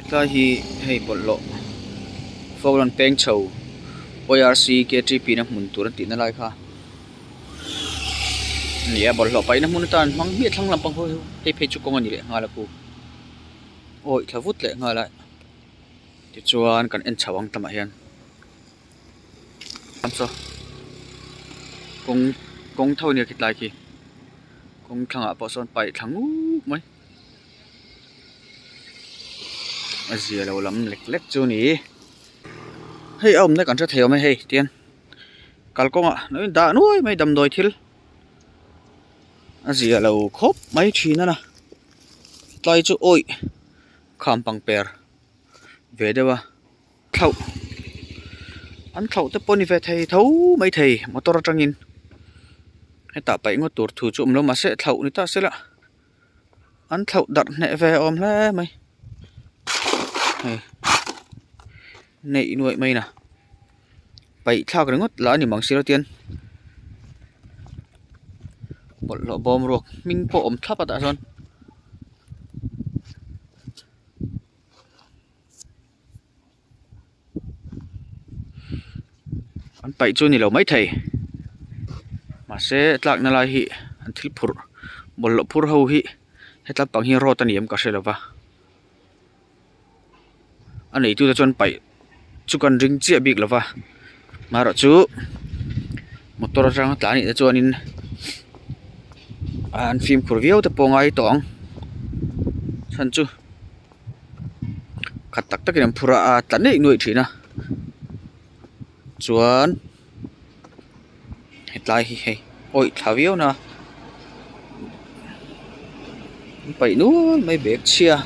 Tlai hi hei bawlhhlawh fawk rawn peng chho ORC K_T_P na hmun tur an tihna lai kha a ni a bawlhhlawh paihna hmun atan hmang hmiah thlang lampang pawh hi hei phei chu kawng a ni leh nghal a ku awi thla vut leh nghal a tichuan kan en chho ang tamah hian kawng kawng tho a nia khitlai khi kawng thlangah pawh sawn paih thla ngut mai. A zia lo lam lek lek chu a ni hei a awmna kan hre thei awm e hei tian kalkawngah lo in dah nuai mai damdawi thil a zia lo khawp mai thin a na tlai chu awih kham pangper ve deuh a thlauh an thlauh te pawh a ni ve thei tho mai thei motor atangin hetah paih ngawt tur thu chu awm lo mahse thlauh ni ta sela. An thlauh darh hneh ve awm hle mai hei neih nuaih mai na paih thlak ringawt lah a ni mang silo tian bawlhhlawh bawm ruak hming pawh awm thlap a tah chuan. An paih chu a ni lo maithei mahse tlakna lai hi an thil phurh bawlhhlawh phur ho hi heta pang hi road a ni em ka hre lo va a neitute chuan paih chu kan ring chiah bik lo va amaherawhchu motor atanga tlan anih te chuanin an fimkhur viau te pawh a ngai tawh ang chhan chu. Khat tak takin an phur a a tla neih nuaih thin a chuan hetlai hi hei awih thla viau na an paih nual mai bag chhia.